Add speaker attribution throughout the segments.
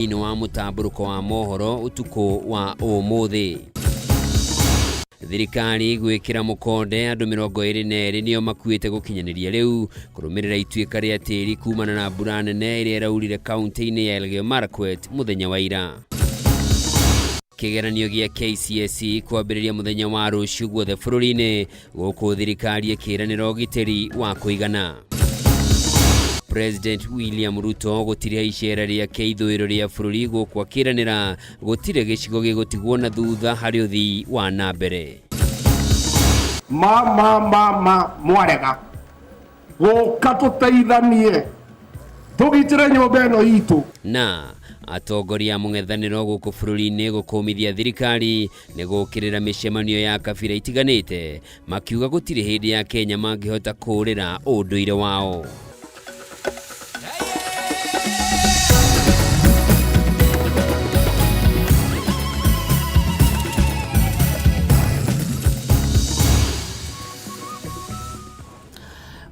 Speaker 1: Thĩinĩ wa mũtambũrũko wa mohoro ũtukũ wa ũmũthĩ. Thirikari gwĩkĩra mũkonde andũ 22 nĩo makuĩte gũkinyanĩria rĩu kũrũmĩrĩra ituĩka rĩa tĩri kumana na mbura nene ĩrĩa ĩraurire kaunti-inĩ ya Elgeyo Marakwet mũthenya wa ira. Kĩgeranio gĩa KCSE kwambĩrĩria mũthenya wa rũciũ guothe bũrũri-inĩ gũkũ thirikari ĩkĩranĩra ũgitĩri wa kũigana. President William Ruto gũtiriha icera rĩake ithũĩro rĩa bũrũri gũkũ akĩranĩra gũtirĩ gĩcigo gĩgũtigwo na thutha harĩ ũthii wa na mbere.
Speaker 2: Ma ma ma ma mwarega gũka tũteithanie tũgitĩre nyũmba ĩno itũ.
Speaker 1: Na atongoria a mũng'ethanĩro gũkũ bũrũri-inĩ gũkũmithia thirikari nĩ gũkĩrĩra mĩcemanio ya kabira itiganĩte makiuga gũtirĩ hĩndĩ ya Kenya mangĩhota kũũrĩra ũndũire wao.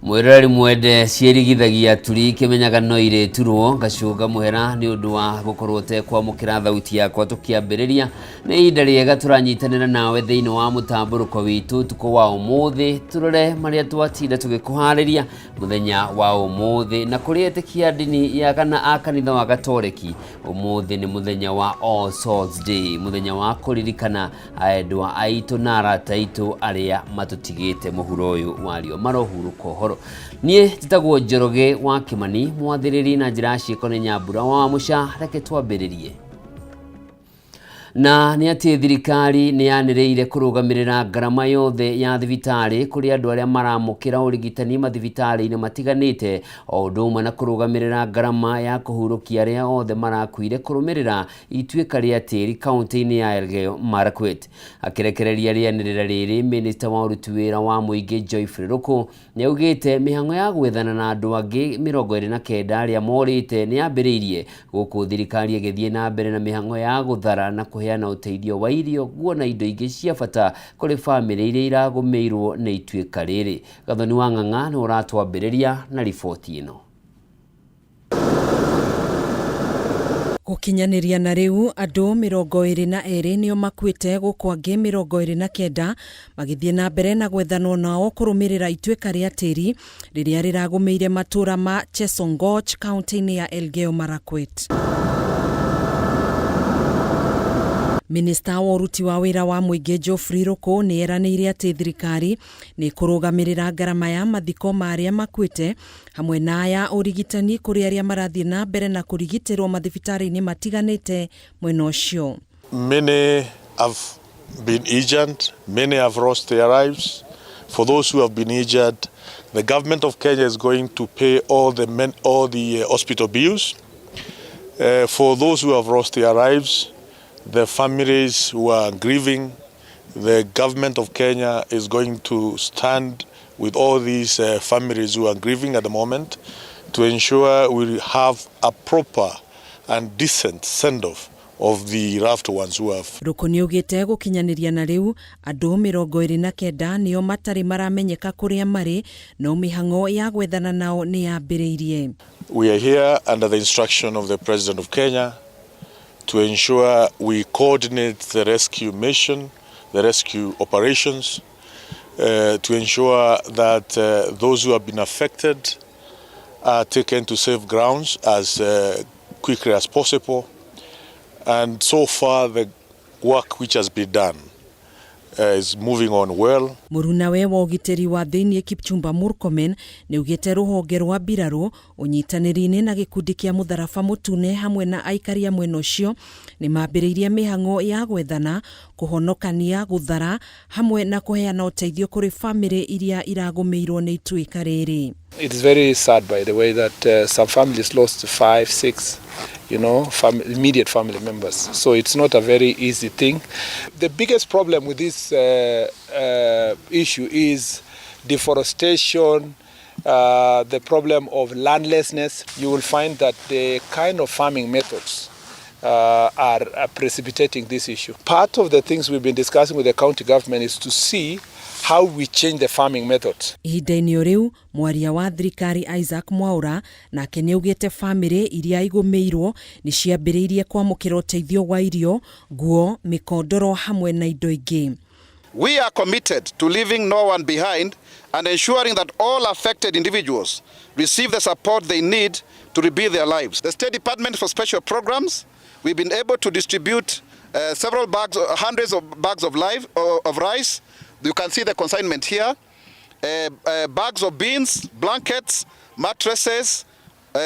Speaker 1: Mwĩroreri mwende ciĩrigithagia turi kĩmenyaga no irĩturwo ngacũnga mũhera nĩ ũndũ wa gũkorwo ũtekwamũkĩra thauti yakwa tũkĩambĩrĩria. Nĩ ihinda rĩega tũranyitanĩra nawe thĩinĩ wa mũtambũrũko witũ ũtukũ wa ũmũthĩ, tũrore marĩa twatinda tũgĩkũharĩria mũthenya wa ũmũthĩ. Na kũrĩ etĩkia ndini ya kana a kanitha wa Gatoreki, ũmũthĩ nĩ mũthenya wa All Souls Day, mũthenya wa kũririkana Aendwa aitũ na arata aitũ arĩa matũtigĩte mũhuro ũyũ wa riũa marohurũka ũhoro. Niĩ njĩtagwo Njoroge wa Kĩmani, mwathĩrĩri na njĩra ya ciĩko nĩ Nyambura wa Wamũca. Reke twambĩrĩrie. Na nĩ atĩ thirikari nĩ yanĩrĩire kũrũgamĩrĩra ngarama yothe ya thibitarĩ kũrĩ andũ arĩa maramũkĩra ũrigitani mathibitarĩ-inĩ matiganĩte, o ũndũ ũmwe na kũrũgamĩrĩra ngarama ya kũhurũkia arĩa othe marakuire kũrũmĩrĩra ituĩka rĩa tĩri kaunti-inĩ ya Elgeyo Marakwet. Akĩrekereria rĩanĩrĩra rĩrĩ, Minista wa ũruti wĩra wa mũingĩ Geoffrey Ruku nĩaugĩte mĩhang'o ya gwethana na andũ angĩ 29 arĩa morĩte nĩyambĩrĩirie gũkũ thirikari ĩgĩthiĩ na mbere na mĩhang'o ya gũthara na kũheana ũteithio wa irio, nguo na indo ingĩ cia bata kũrĩ bamĩrĩ iria iragũmĩirwo nĩ ituĩka rĩrĩ. Gathoni wa Ng'ang'a nĩwe ũratwambĩrĩria na riboti ĩno.
Speaker 3: Gũkinyanĩria na rĩu andũ 22 nĩo makuĩte gũkũ angĩ 29 magĩthiĩ na mbere na gwethanwo nao kũrũmĩrĩra ituĩka rĩa tĩri rĩrĩa rĩragũmĩire matũra ma Chesongoch kaunti-inĩ ya Elgeyo Marakwet. Minista wa ũruti wa wĩra wa mũingĩ Geoffrey Ruku nĩ eranĩire atĩ thirikari nĩ ĩkũrũgamĩrĩra ngarama ya mathiko ma arĩa makuĩte hamwe na ya ũrigitani kũrĩ arĩa marathiĩ na mbere na kũrigitĩrwo mathibitarĩ-inĩ matiganĩte mwena ũcio.
Speaker 4: Many have been injured, many have lost their lives. For those who have been injured, the government of Kenya is going to pay all the, men, all the hospital bills. For those who have lost their lives, the families who are grieving, the government of Kenya is going to stand with all these families who are grieving at the moment to ensure we have a proper and decent send-off of the loved ones who have.
Speaker 3: Ruku nĩaugĩte gũkinyanĩria na rĩu andũ 29 nĩo matarĩ maramenyeka kũrĩa marĩ no mĩhang'o ya gwethana nao nĩ yambĩrĩirie.
Speaker 4: We are here under the instruction of the President of Kenya to ensure we coordinate the rescue mission, the rescue operations, to ensure that those who have been affected are taken to safe grounds as quickly as possible. And so far the work which has been done is moving on well.
Speaker 3: Mũrunawe wa ũgitĩri wa thĩinĩ Kipchumba Murkomen nĩaugĩte rũhonge rwa mbirarũ ũnyitanĩri-inĩ na gĩkundi kĩa mũtharaba mũtune hamwe na aikari a mwena ũcio nĩmambĩrĩirie mĩhang'o ya gwethana, kũhonokania, gũthara hamwe na kũheana ũteithio kũrĩ bamĩrĩ iria iragũmĩirwo nĩ ituĩka rĩrĩ.
Speaker 5: It is very sad, by the way, that some families lost 5, 6, immediate family members. So it's not a very easy thing. The biggest problem with this issue is deforestation, the problem of landlessness. You will find that the kind of farming methods are precipitating this issue. Part of the things we've been discussing with the county government is to see How we change the farming methods.
Speaker 3: Ihinda-inĩ o rĩu, mwaria wa thirikari Isaac Mwaura nake nĩaugĩte bamĩrĩ iria igũmĩirwo nĩ ciambĩrĩirie kwamũkĩra ũteithio wa irio, nguo, mĩkondoro hamwe na indo ingĩ.
Speaker 6: We are committed to leaving no one behind and ensuring that all affected individuals receive the support they need to rebuild their lives. The State Department for Special Programs, we've been able to distribute several bags, hundreds of bags of rice. You can see the consignment here. Bags of beans, blankets, mattresses,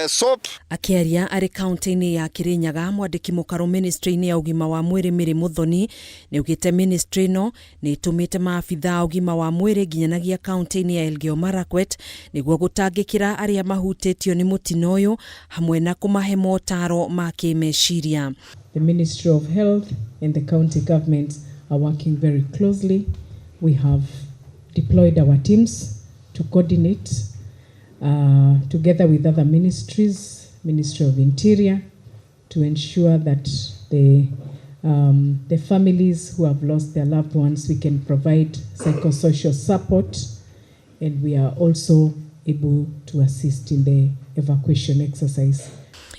Speaker 6: soap.
Speaker 3: Akĩaria arĩ kaunti-inĩ ya Kirinyaga, mwandĩki mũkaro ministry-inĩ ya ũgima wa mwĩrĩ Mary Muthoni nĩaugĩte ministry ĩno nĩ ĩtũmĩte maabitha a ũgima wa mwĩrĩ nginyanagia kaunti-inĩ ya Elgeyo Marakwet nĩguo gũtangĩkĩra arĩa mahutĩtio nĩ mũtino ũyũ hamwe na kũmahe motaro ma kĩmeciria.
Speaker 7: The Ministry of Health and the county government are working very closely. We have deployed our teams to coordinate together with other ministries, Ministry of Interior, to ensure that the families who have lost their loved ones, we can provide psychosocial support, and we are also able to assist in the evacuation exercise.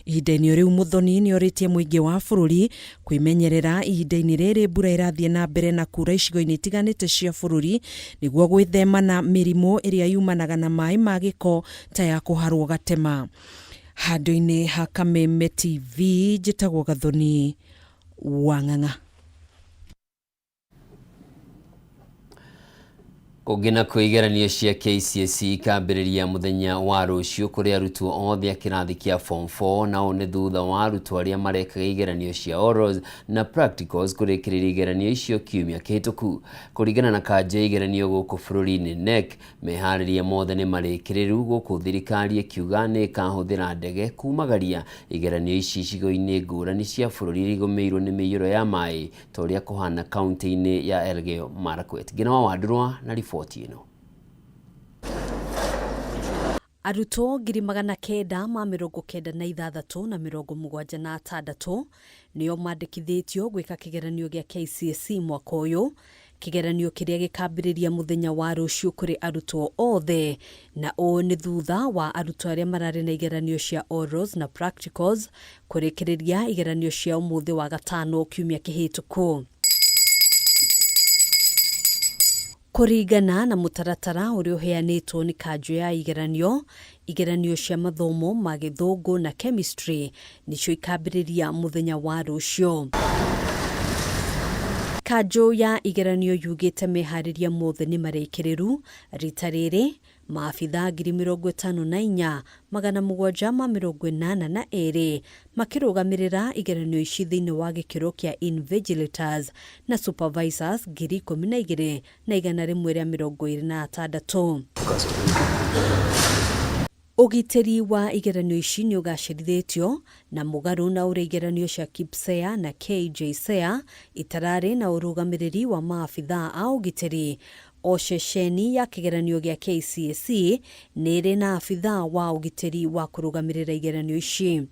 Speaker 3: Ihinda-inĩ rĩu Muthoni nĩorĩtie mũingĩ wa bũrũri kwĩmenyerera ihinda-inĩ rĩrĩ mbura ĩrathiĩ na mbere na kura icigo-inĩ itiganĩte cia bũrũri nĩguo gwĩthema na mĩrimũ ĩrĩa yumanaga na maĩ ma gĩko ta ya kũharwo gatema. Handũ-inĩ ha Kameme TV njĩtagwo Gathoni wa Ng'ang'a.
Speaker 1: Kũngĩ nakuo igeranio cia KCSE ikambĩrĩria mũthenya wa rũciũ kũrĩ arutwo othe a kĩrathi kĩa form 4, na ũũ nĩ thutha wa arutwo arĩa marekaga igeranio cia orals na practicals kũrĩkĩrĩria igeranio icio kiumia kĩhĩtũku. Kũringana na kanjũ ya igeranio gũkũ bũrũri-inĩ KNEC, meharĩria mothe nĩ marĩkĩrĩru gũkũ thirikari ĩkiuga nĩ ĩkahũthĩra ndege kumagaria igeranio ici icigo-inĩ ngũrani cia bũrũri iria igũmĩirwo nĩ mĩiyũro ya maĩ ta ũrĩa kũhana kaunti-inĩ ya Elgeyo Marakwet. Ngina wa Wandũrwa na riboti ĩno.
Speaker 8: Arutwo 996 na 76 nĩo mandĩkithĩtio gwĩka kĩgeranio gĩa KCSE mwaka ũyũ, kĩgeranio kĩrĩa gĩkambĩrĩria mũthenya wa rũciũ kũrĩ arutwo othe, na ũũ nĩ thutha wa arutwo arĩa mararĩ na igeranio cia orals na practicals kũrĩkĩrĩria igeranio cia ũmũthĩ wa gatano kiumia kĩhĩtũku. Kũringana na mũtaratara ũrĩa ũheanĩtwo nĩ kanjũ ya igeranio, igeranio cia mathomo ma gĩthũngũ na chemistry nĩcio ikambĩrĩria mũthenya wa rũciũ. Kanjũ ya igeranio yugĩte meharĩria mothe nĩ marĩkĩrĩru. Rita rĩrĩ maabitha 54,782 makĩrũgamĩrĩra igeranio ici thĩinĩ wa gĩkĩro kĩa invigilators na supervisors 12,126. Ũgitĩri wa igeranio ici nĩ ũgacĩrithĩtio na mũgarũ na ũrĩa igeranio cia KPSEA na KJSEA itararĩ na ũrũgamĩrĩri wa maabitha a ũgitĩri. O ceceni ya kĩgeranio gĩa KCSE nĩ ĩrĩ na abitha wa ũgitĩri wa kũrũgamĩrĩra igeranio ici.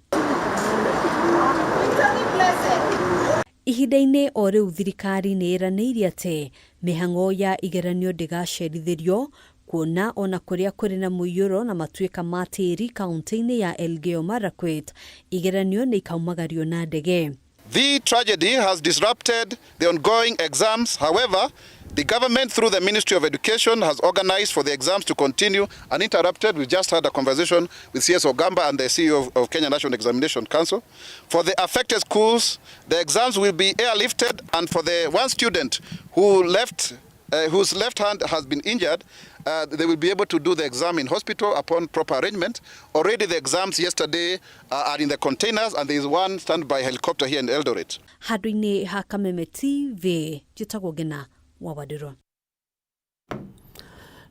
Speaker 8: Ihinda-inĩ o rĩu thirikari nĩ ĩranĩire atĩ mĩhang'o ya igeranio ndĩgacerithĩrio kuona ona kũrĩa kũrĩ na mũiyũro na matuĩka ma tĩri kaunti-inĩ ya Elgeyo Marakwet, igeranio nĩ ikaumagario na ndege.
Speaker 6: The tragedy has disrupted the ongoing exams. However, the government through the Ministry of Education has organized for the exams to continue uninterrupted. We just had a conversation with CS Ogamba and the CEO of Kenya National Examination Council. For the affected schools, the exams will be airlifted, and for the one student who left, whose left hand has been injured, they will be able to do the exam in hospital upon proper arrangement. Already the exams yesterday are in the containers, and there is one standby helicopter here in Eldoret.
Speaker 8: Handũ-inĩ ha Kameme TV, njĩtagwo Ngina wa Wandirwa.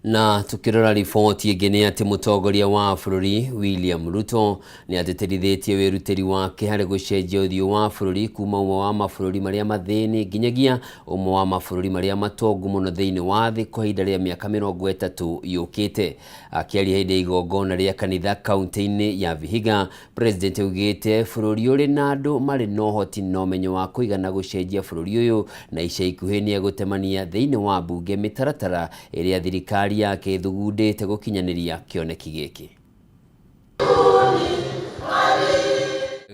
Speaker 1: Na tukirora riboti ĩngĩ nĩ atĩ mũtongoria wa bũrũri William Ruto nĩ atĩtĩrithĩtie wĩrutĩri wake harĩ gũcenjia ũthiũ wa bũrũri kuma ũmwe wa mabũrũri marĩa mathĩni nginyagia ũmwe wa mabũrũri marĩa matongu mũno thĩinĩ wa thĩ kwa ihinda rĩa mĩaka 30 yũkĩte. Akĩaria hĩndĩ ya igongona rĩa kanitha kaunti-inĩ ya Vihiga, President augĩte bũrũri ũrĩ na andũ marĩ na ũhoti na ũmenyo wa kũigana gũcenjia bũrũri ũyũ, na ica ikuhĩ nĩ egũtemania thĩinĩ wa mbunge mĩtaratara ĩrĩa thirikari yake ĩthugundĩte gũkinyanĩria kĩoneki gĩkĩ.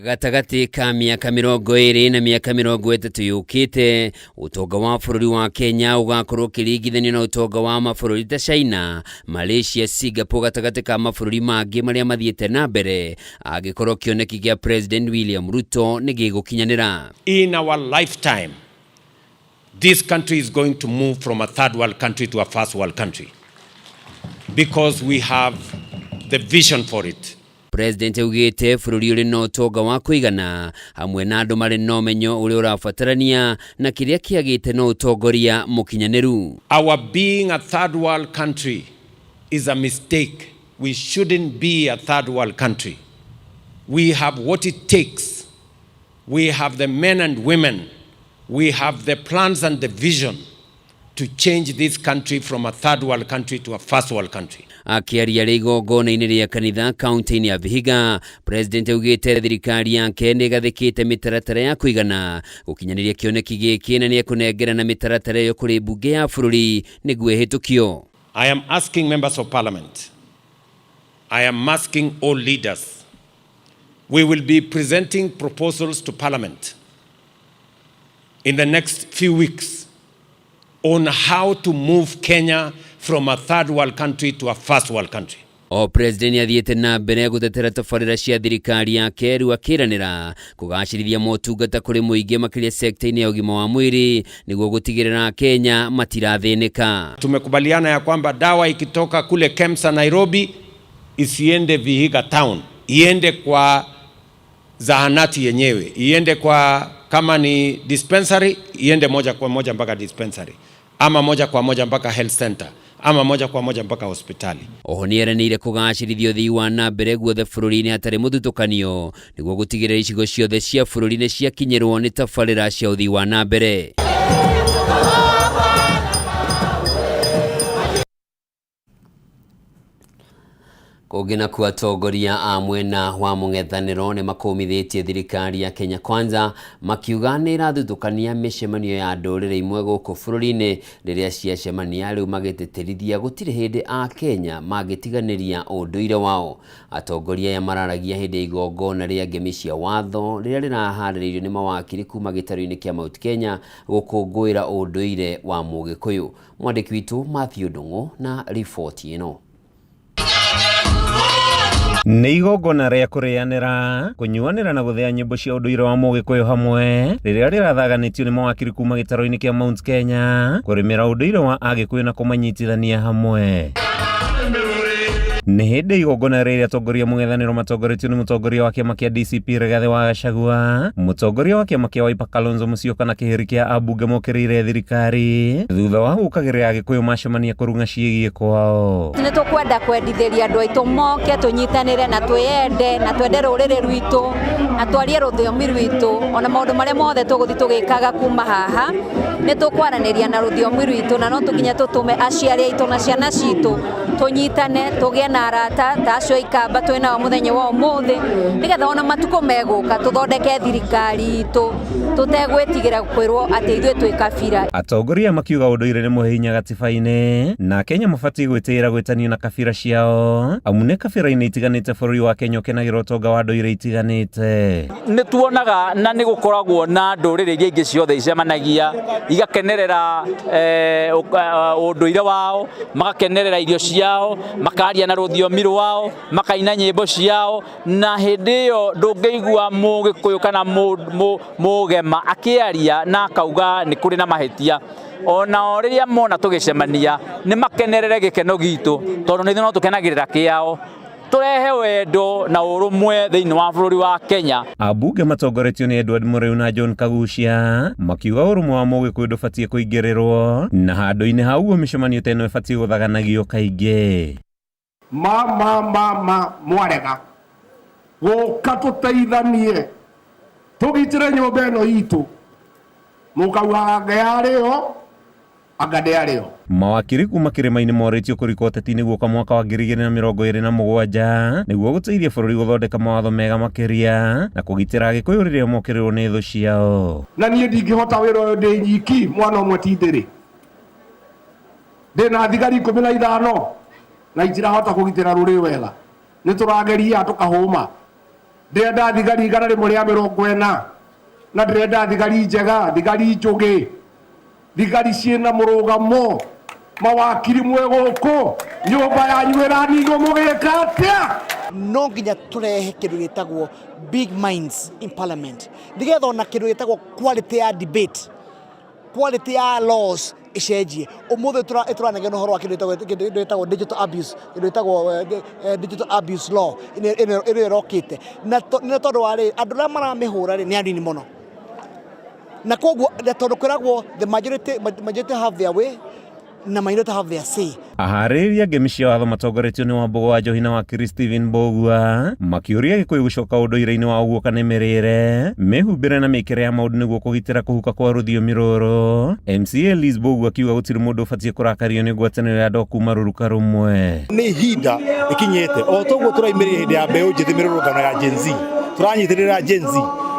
Speaker 1: Gatagatĩ ka mĩaka 20 na mĩaka 30 yũkĩte, ũtonga wa bũrũri wa Kenya ũgakorwo ũkĩringithanio na ũtonga wa mabũrũri ta China, Malaysia, Singapore gatagatĩ ka mabũrũri mangĩ marĩa mathiĩte na mbere, angĩkorwo kĩoneki kĩa President William Ruto nĩ gĩgũkinyanĩra.
Speaker 9: In our lifetime, this country is going to move from a third world country to a first world country because we have the vision for it.
Speaker 1: President augĩte bũrũri ũrĩ na ũtonga wa kũigana hamwe na andũ marĩ na ũmenyo ũrĩa ũrabatarania na kĩrĩa kĩagĩte na ũtongoria mũkinyanĩru.
Speaker 9: Our being a third world country is a mistake. We shouldn't be a third world country. We have what it takes. We have the men and women. We have the plans and the vision to change this country from a third world country to a first world country.
Speaker 1: Akĩaria rĩ igongona-inĩ rĩa kanitha kaunti-inĩ ya Vihiga, President augĩte thirikari yake nĩ ĩgathĩkĩte mĩtaratara ya kũigana gũkinyanĩria kĩoneki gĩkĩ na nĩ ekũnengerana mĩtaratara ĩyo kũrĩ mbunge ya bũrũri nĩguo ĩhĩtũkio.
Speaker 9: I am asking members of parliament, I am asking all leaders, we will be presenting proposals to parliament in the next few weeks on how to move Kenya from a third world country to a first world country.
Speaker 1: O President nĩathiĩte na mbere gũtetera tabarĩra cia thirikari yake rĩu akĩranĩra kũgacĩrithia motungata kũrĩ mũingĩ makĩria sekta-inĩ ya ũgima wa mwĩrĩ nĩguo gũtigĩrĩra Kenya matirathĩnĩka.
Speaker 9: Tumekubaliana ya kwamba dawa ikitoka kule KEMSA Nairobi isiende Vihiga town, iende kwa zahanati yenyewe, iende kwa kama ni dispensary iende moja kwa moja mpaka dispensary, ama moja kwa moja mpaka health center, ama moja kwa moja mpaka hospitali.
Speaker 1: Oho nĩeranĩire kũgacĩrithia ũthii wa na mbere guothe bũrũri-inĩ hatarĩ mũthutũkanio nĩguo gũtigĩrĩra icigo ciothe cia bũrũri nĩ ciakinyĩrwo nĩ tabarĩra cia ũthii wa na mbere. Kũngĩ nakuo atongoria a mwena wa mũng'ethanĩro nĩ makũmithĩtie thirikari ya Kenya Kwanza makiuga nĩ ĩrathutũkania mĩcemanio ya ndũrĩrĩ imwe gũkũ bũrũri-inĩ rĩrĩa ciacemania rĩu magĩtĩtĩrithia gũtirĩ hĩndĩ a Kenya mangĩtiganĩria ũndũire wao. Atongoria aya mararagia hĩndĩ ya igongona rĩa ngemi cia watho rĩrĩa rĩraharĩrĩirio nĩ mawakiri kuma gĩtarũ-inĩ kĩa Mount Kenya gũkũngũĩra ũndũire wa Mũgĩkũyũ. Mwandĩki witũ Matthew Ndung'u na riboti ĩno.
Speaker 10: Nĩ igongona rĩa kũrĩanĩra, kũnyuanĩra na gũthĩa nyĩmbo cia ũndũire wa Mũgĩkũyũ hamwe rĩrĩa rĩrathaganĩtio nĩ mawakiri kuma gĩtarũ-inĩ kĩa Mount Kenya kũrĩmĩra ũndũire wa Agĩkũyũ na kũmanyitithania hamwe. Nĩ hĩndĩ igongona rĩrĩa atongoria mũng'ethanĩro matongoretio nĩ mũtongoria wa kĩama kĩa DCP Rigathĩ wa Gachagua, mũtongoria wa kĩama kĩa Wiper Kalonzo Musyoka na kĩhĩri kĩa ambunge mokĩrĩire thirikari thutha wa gũkagĩrĩra Agĩkũyũ macemania kũrung'a ciĩgiĩ kwao.
Speaker 11: Nĩ tũkwenda kwendithĩria andũ aitũ moke tũnyitanĩre na twĩyende na twende rũrĩrĩ rwitũ na twarie rũthiomi rwitũ ona maũndũ marĩa mothe tũgũthiĩ tũgĩkaga kuma haha nĩ tũkwaranĩria na rũthiomi rwitũ na no tũkinye tũtũme aciari aitũ na ciana citũ tũnyitane tũgĩe na arata ta acio ikamba twĩ nao mũthenya wa ũmũthĩ nĩgetha ona matukũ megũka tũthondeke thirikari itũ tũtegwĩtigĩra kwĩrwo atĩ ithuĩ twĩ kabira.
Speaker 10: Atongoria makiuga ũndũire nĩ mũhe hinya gatiba-inĩ na Kenya mabatiĩ gwĩtĩĩra gwĩtanio na kabira ciao amu nĩ kabira-inĩ itiganĩte bũrũri wa Kenya ũkenagĩra ũtonga wa ndũire itiganĩte.
Speaker 12: Nĩ tuonaga na nĩ gũkoragwo na ndũrĩrĩ iria ingĩ ciothe icemanagia igakenerera ũndũire wao, magakenerera irio ciao, makaria na rũthiomi rwao, makaina nyĩmbo ciao, na hĩndĩ ĩyo ndũngĩigua Mũgĩkũyũ kana Mũgema akĩaria na akauga nĩ kũrĩ na mahĩtia. Onao rĩrĩa mona tũgĩcemania nĩ makenerere gĩkeno gitũ tondũ nĩ ithuĩ no tũkenagĩrĩra kĩao. Tũrehe wendo na ũrũmwe thĩinĩ wa bũrũri wa Kenya.
Speaker 10: Ambunge matongoretio nĩ Edward Mũrĩu na John Kagucia makiuga ũrũmwe wa Mũgĩkũyũ ndũbatiĩ kũingĩrĩrwo na handũ-inĩ ha ũguo mĩcemanio ta ĩno ĩbatiĩ gũthaganagio kaingĩ.
Speaker 2: Ma ma ma ma mwarega gũka tũteithanie tũgitĩre nyũmba ĩno itũ mũkauga anga yarĩo anga ndĩarĩo.
Speaker 10: Mawakiri kuma kĩrĩma-inĩ morĩtio kũrika ũteti-inĩ guoka mwaka wa 2027 nĩguo gũteithia bũrũri gũthondeka mawatho mega makĩria na kũgitĩra Agĩkũyũ rĩrĩa mokĩrĩrwo nĩ thũ ciao.
Speaker 2: Na niĩ ndingĩhota wĩra ũyũ ndĩ nyiki, mwana ũmwe ti ndĩrĩ. Ndĩna thigari 15 na itirahota kũgitĩra rũrĩrĩ wega. Nĩ tũrageria tũkahũma. Ndĩrenda thigari 140 na ndĩrenda thigari njega, thigari njũgĩ, thigari ciĩna mũrũgamo. Mawakiri mwe gũkũ, nyũmba yanyu ĩraninwo mũgĩka atĩa?
Speaker 13: No nginya tũrehe kĩndũ gĩtagwo big minds in parliament nĩgetha ona kĩndũ gĩtagwo quality ya debate, quality ya laws icenjie. Ũmũthĩ tũranegena ũhoro wa kĩndũ gĩtagwo digital abuse, kĩndũ gĩtagwo digital abuse law ĩno ĩrokĩte. Na nĩ tondũ wa rĩ, andũ arĩa maramĩhũra rĩ nĩ anini mũno. Na koguo tondũ kwĩragwo the majority have their way na minority have their say.
Speaker 10: Aharĩrĩria ngemi cia watho matongoretio nĩ Wambũgũ wa Njohi na wakiri Stephen Mbũgua makĩũria Gĩkũyũ gũcoka ũndũire-inĩ wa ũguo kana mĩrĩre, mĩhumbĩre na mĩkĩre ya maũndũ nĩguo kũgitĩra kũhuka kwa rũthiomi rũrũ. MCA Liz Mbũgua akiuga gũtirĩ mũndũ ũbatiĩ kũrakario nĩ ngwatanĩro ya andũ kuma rũruka rũmwe.
Speaker 14: Nĩ ihinda rĩkinyĩte o toguo tũraimĩrĩire hĩndĩ ya mbeũ njĩthĩ mĩrũrũngano ya Gen Z, tũranyitĩrĩra Gen Z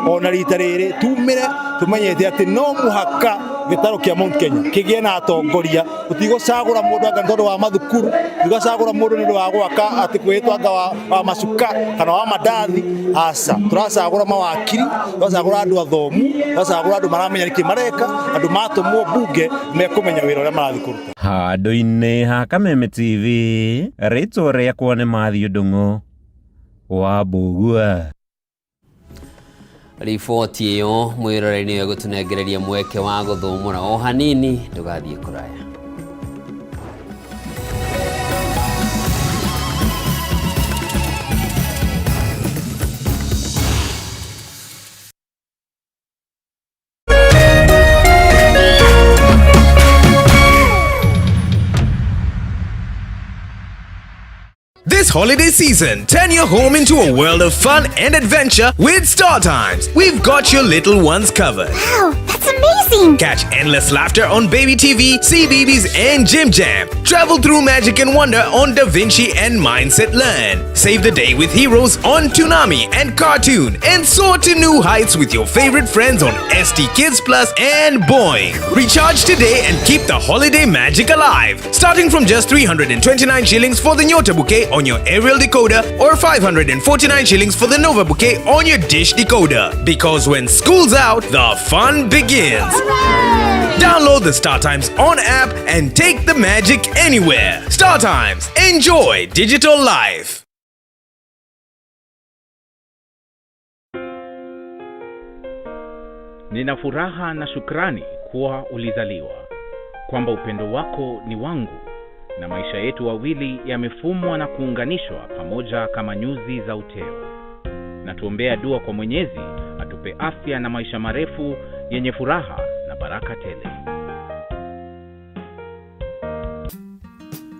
Speaker 14: ona rita rĩrĩ tumĩre tumenyete atĩ no mũhaka gĩtarũ kĩa Mount Kenya kĩgĩe na atongoria. Tũtigũcagũra mũndũ anga nĩ tondũ wa mathukuru, tũtigũcagũra mũndũ nĩ ũndũ wa gwaka atĩ kwĩhĩtwo anga wa macuka kana wa mandathi. Aca, tũracagũra mawakiri, tũracagũra andũ athomu, tũracagũra andũ maramenya nĩkĩ mareka, andũ matũmwo mbunge mekũmenya wĩra ũrĩa marathiĩ kũruta.
Speaker 10: Handũ-inĩ ha Kameme TV, rĩtwa rĩakwa nĩ Matthew Ndung'u wa Mbũgua.
Speaker 1: Riboti ĩyo mwĩroreri nĩyo ĩgũtũnengereria mweke wa gũthũmũra o hanini, ndũgathiĩ kũraya.
Speaker 15: This holiday season, turn your home into a world of fun and adventure with Star Times. We've got your little ones covered.
Speaker 16: Wow, that's amazing!
Speaker 15: Catch endless laughter on Baby TV, CBeebies and Jim Jam. Travel through magic and wonder on Da Vinci and Mindset Learn. Save the day with heroes on Toonami and Cartoon. And soar to new heights with your favorite friends on ST Kids Plus and Boing. Recharge today and keep the holiday magic alive. Starting from just 329 shillings for the Nyota Bouquet on your aerial decoder or 549 shillings for the Nova Bouquet on your dish decoder. Because when school's out, the fun begins.
Speaker 16: Hooray!
Speaker 15: Download the Star Times On app and take the magic anywhere. Star Times, enjoy digital life.
Speaker 17: Nina furaha na shukrani kuwa ulizaliwa, kwamba upendo wako ni wangu na maisha yetu wawili yamefumwa na kuunganishwa pamoja kama nyuzi za uteo. Na tuombea dua kwa Mwenyezi atupe afya na maisha marefu yenye furaha na baraka tele.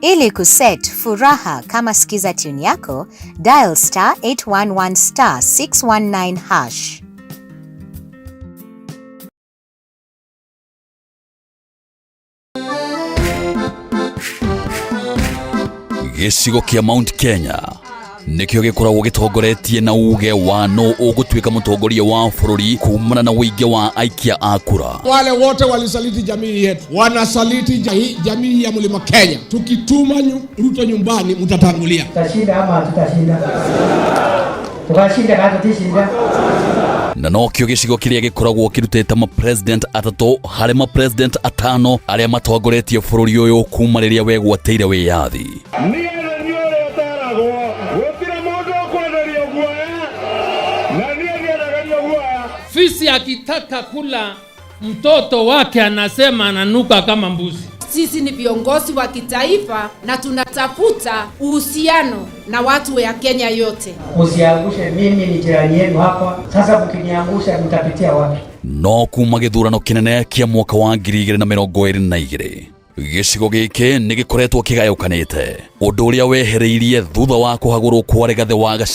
Speaker 18: Ili kuset furaha kama skiza tune yako, dial star 811 star 619 hash.
Speaker 19: Gĩcigo kĩa Mount Kenya nĩkĩo gĩkoragwo gĩtongoretie na uge wa no ũgũtuĩka mũtongoria wa bũrũri kumana na ũingĩ wa aikia a kura.
Speaker 2: Wale wote walisaliti jamii yetu, wanasaliti jamii ya Mlima Kenya. Tukituma Ruto nyumbani, mtatangulia.
Speaker 20: Tutashinda ama tutashinda? Tukashinda kana tutishinda?
Speaker 19: Na nokĩo gĩcigo kĩrĩa gĩkoragwo kĩrutĩte ma-president atatũ harĩ ma-president atano arĩa matongoretie bũrũri ũyũ kuma rĩrĩa wegwatĩire wĩyathi.
Speaker 21: Fisi akitaka kula mtoto wake anasema ananuka kama mbuzi. Sisi ni viongozi wa kitaifa na tunatafuta uhusiano na watu ya Kenya yote.
Speaker 20: Usiangushe, mimi ni jirani yenu hapa. Sasa mkiniangusha mtapitia wapi?
Speaker 19: No kuma gĩthurano kĩnene kĩa mwaka wa 2022 gĩcigo gĩkĩ nĩ gĩkoretwo kĩgayũkanĩte, ũndũ ũrĩa wehereirie thutha wa kũhagũrwo kwa Rigathĩ wa Gachagua.